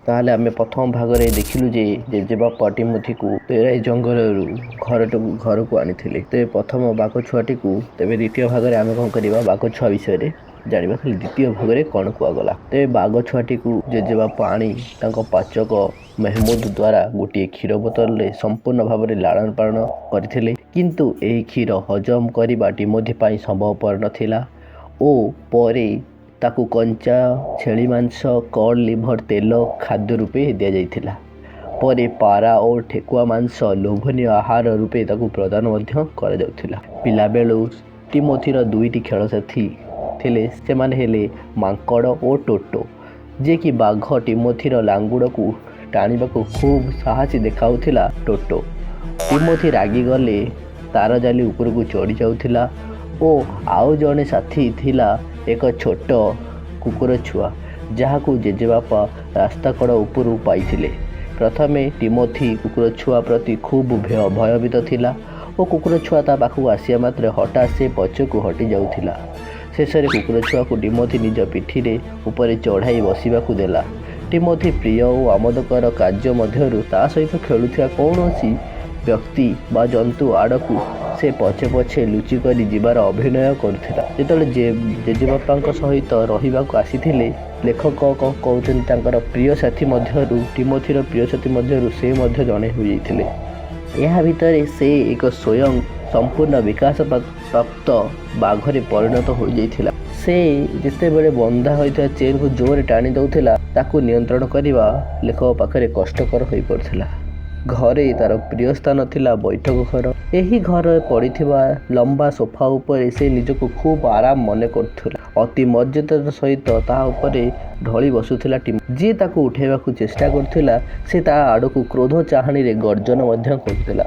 ତାହେଲେ ଆମେ ପ୍ରଥମ ଭାଗରେ ଦେଖିଲୁ ଯେ ଜେଜେବାପା ଟିମୋଥିକୁ ତେରାଇ ଜଙ୍ଗଲରୁ ଘରଟକୁ ଘରକୁ ଆଣିଥିଲେ। ତେବେ ପ୍ରଥମ ବାଘ ଛୁଆଟିକୁ, ତେବେ ଦ୍ୱିତୀୟ ଭାଗରେ ଆମେ କ'ଣ କରିବା? ବାଘ ଛୁଆ ବିଷୟରେ ଜାଣିବା। ଖାଲି ଦ୍ୱିତୀୟ ଭାଗରେ କ'ଣ କୁହାଗଲା? ତେବେ ବାଘ ଛୁଆଟିକୁ ଜେଜେବାପା ଆଣି ତାଙ୍କ ପାଚକ ମେହମୁଦ ଦ୍ୱାରା ଗୋଟିଏ କ୍ଷୀର ବୋତଲରେ ସମ୍ପୂର୍ଣ୍ଣ ଭାବରେ ଲାଳନ ପାଳନ କରିଥିଲେ। କିନ୍ତୁ ଏହି କ୍ଷୀର ହଜମ କରିବା ଟିମୋଥି ପାଇଁ ସମ୍ଭବପର ନଥିଲା ଓ ପରେ ତାକୁ କଞ୍ଚା ଛେଳି ମାଂସ, କଡ୍ ଲିଭର ତେଲ ଖାଦ୍ୟ ରୂପେ ଦିଆଯାଇଥିଲା। ପରେ ପାରା ଓ ଠେକୁଆ ମାଂସ ଲୋଭନୀୟ ଆହାର ରୂପେ ତାକୁ ପ୍ରଦାନ ମଧ୍ୟ କରାଯାଉଥିଲା। ପିଲାବେଳୁ ଟିମୋଥିର ଦୁଇଟି ଖେଳସାଥୀ ଥିଲେ। ସେମାନେ ହେଲେ ମାଙ୍କଡ଼ ଓ ଟୋଟୋ। ଯିଏକି ବାଘ ଟିମୋଥିର ଲାଙ୍ଗୁଡ଼କୁ ଟାଣିବାକୁ ଖୁବ୍ ସାହସୀ ଦେଖାଉଥିଲା। ଟୋଟୋ ଟିମୋଥି ରାଗିଗଲେ ତାର ଜାଲି ଉପରକୁ ଚଢ଼ି ଯାଉଥିଲା ଓ ଆଉ ଜଣେ ସାଥୀ ଥିଲା ଏକ ଛୋଟ କୁକୁର ଛୁଆ, ଯାହାକୁ ଜେଜେବାପା ରାସ୍ତାକଡ଼ ଉପରୁ ପାଇଥିଲେ। ପ୍ରଥମେ ଟିମୋଥି କୁକୁର ଛୁଆ ପ୍ରତି ଖୁବ୍ ଭୟଭୀତ ଥିଲା ଓ କୁକୁର ଛୁଆ ତା ପାଖକୁ ଆସିବା ମାତ୍ରେ ହଠାତ୍ ସେ ପଛକୁ ହଟି ଯାଉଥିଲା। ଶେଷରେ କୁକୁର ଛୁଆକୁ ଟିମୋଥି ନିଜ ପିଠିରେ ଉପରେ ଚଢ଼ାଇ ବସିବାକୁ ଦେଲା। ଟିମୋଥି ପ୍ରିୟ ଓ ଆମୋଦକର କାର୍ଯ୍ୟ ମଧ୍ୟରୁ ତା ସହିତ ଖେଳୁଥିବା କୌଣସି ବ୍ୟକ୍ତି ବା ଜନ୍ତୁ ଆଡ଼କୁ ସେ ପଛେ ପଛେ ଲୁଚିକରି ଯିବାର ଅଭିନୟ କରୁଥିଲା। ଯେତେବେଳେ ଜେଜେବାପାଙ୍କ ସହିତ ରହିବାକୁ ଆସିଥିଲେ, ଲେଖକ କ'ଣ କହୁଛନ୍ତି? ତାଙ୍କର ପ୍ରିୟ ସାଥୀ ମଧ୍ୟରୁ, ଟିମୋଥିର ପ୍ରିୟ ସାଥୀ ମଧ୍ୟରୁ ସେ ମଧ୍ୟ ଜଣେ ହୋଇଯାଇଥିଲେ। ଏହା ଭିତରେ ସେ ଏକ ସ୍ୱୟଂ ସମ୍ପୂର୍ଣ୍ଣ ବିକାଶ ପ୍ରାପ୍ତ ବାଘରେ ପରିଣତ ହୋଇଯାଇଥିଲା। ସେ ଯେତେବେଳେ ବନ୍ଧା ହୋଇଥିବା ଚେନ୍କୁ ଜୋରରେ ଟାଣି ଦେଉଥିଲା, ତାକୁ ନିୟନ୍ତ୍ରଣ କରିବା ଲେଖକ ପାଖରେ କଷ୍ଟକର ହୋଇପଡ଼ୁଥିଲା। ଘରେ ତାର ପ୍ରିୟ ସ୍ଥାନ ଥିଲା ବୈଠକ ଘର। ଏହି ଘରେ ପଡ଼ିଥିବା ଲମ୍ବା ସୋଫା ଉପରେ ସେ ନିଜକୁ ଖୁବ୍ ଆରାମ ମନେ କରୁଥିଲା। ଅତି ମର୍ଯ୍ୟାଦାର ସହିତ ତାହା ଉପରେ ଢଳି ବସୁଥିଲା ଟିମ। ଯିଏ ତାକୁ ଉଠାଇବାକୁ ଚେଷ୍ଟା କରୁଥିଲା, ସେ ତା ଆଡ଼କୁ କ୍ରୋଧ ଚାହାଣୀରେ ଗର୍ଜନ ମଧ୍ୟ କରୁଥିଲା।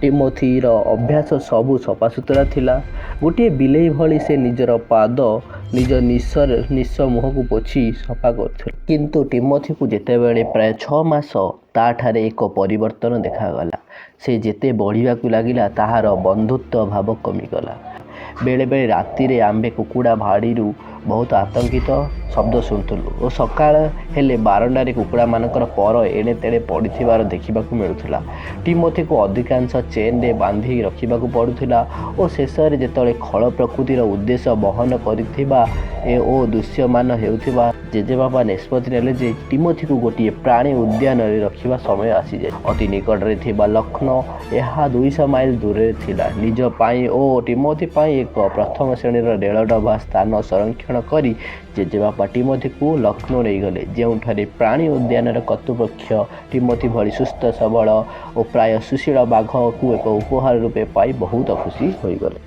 ଟିମୋଥିର ଅଭ୍ୟାସ ସବୁ ସଫାସୁତୁରା ଥିଲା। ଗୋଟିଏ ବିଲେଇ ଭଳି ସେ ନିଜର ପାଦ ନିଜ ନିଶରେ ନିଶ ମୁହଁକୁ ପୋଛି ସଫା କରୁଥିଲା। କିନ୍ତୁ ଟିମୋଥିକୁ ଯେତେବେଳେ ପ୍ରାୟ 6 ମାସ, ତାଠାରେ ଏକ ପରିବର୍ତ୍ତନ ଦେଖାଗଲା। ସେ ଯେତେ ବଢ଼ିବାକୁ ଲାଗିଲା, ତାହାର ବନ୍ଧୁତ୍ୱ ଭାବ କମିଗଲା। ବେଳେବେଳେ ରାତିରେ ଆମ୍ଭେ କୁକୁଡ଼ା ଭାଡ଼ିରୁ ବହୁତ ଆତଙ୍କିତ ଶବ୍ଦ ଶୁଣୁଥିଲୁ ଓ ସକାଳ ହେଲେ ବାରଣ୍ଡାରେ କୁକୁଡ଼ାମାନଙ୍କର ପର ଏଣେ ତେଣେ ପଡ଼ିଥିବାର ଦେଖିବାକୁ ମିଳୁଥିଲା। ଟିମୋଥିକୁ ଅଧିକାଂଶ ଚେନ୍ରେ ବାନ୍ଧି ରଖିବାକୁ ପଡ଼ୁଥିଲା ଓ ଶେଷରେ ଯେତେବେଳେ ଖଳ ପ୍ରକୃତିର ଉଦ୍ଦେଶ୍ୟ ବହନ କରିଥିବା ଓ ଦୃଶ୍ୟମାନ ହେଉଥିବା, ଜେଜେବାପା ନିଷ୍ପତ୍ତି ନେଲେ ଯେ ଟିମୋଥିକୁ ଗୋଟିଏ ପ୍ରାଣୀ ଉଦ୍ୟାନରେ ରଖିବା ସମୟ ଆସିଯାଇଛି। ଅତି ନିକଟରେ ଥିବା ଲକ୍ଷ୍ନୌ, ଏହା 200 ମାଇଲ ଦୂରରେ ଥିଲା, ନିଜ ପାଇଁ ଓ ଟିମୋଥି ପାଇଁ ଏକ ପ୍ରଥମ ଶ୍ରେଣୀର ରେଳ ଡବା ସ୍ଥାନ ସଂରକ୍ଷଣ କରି ଜେଜେବାପା ଟିମୋଥିକୁ ଲକ୍ଷ୍ନୌ ନେଇଗଲେ, ଯେଉଁଠାରେ ପ୍ରାଣୀ ଉଦ୍ୟାନର କର୍ତ୍ତୃପକ୍ଷ ଟିମୋଥି ଭଳି ସୁସ୍ଥ ସବଳ ଓ ପ୍ରାୟ ସୁଶୀଳ ବାଘକୁ ଏକ ଉପହାର ରୂପେ ପାଇ ବହୁତ ଖୁସି ହୋଇଗଲେ।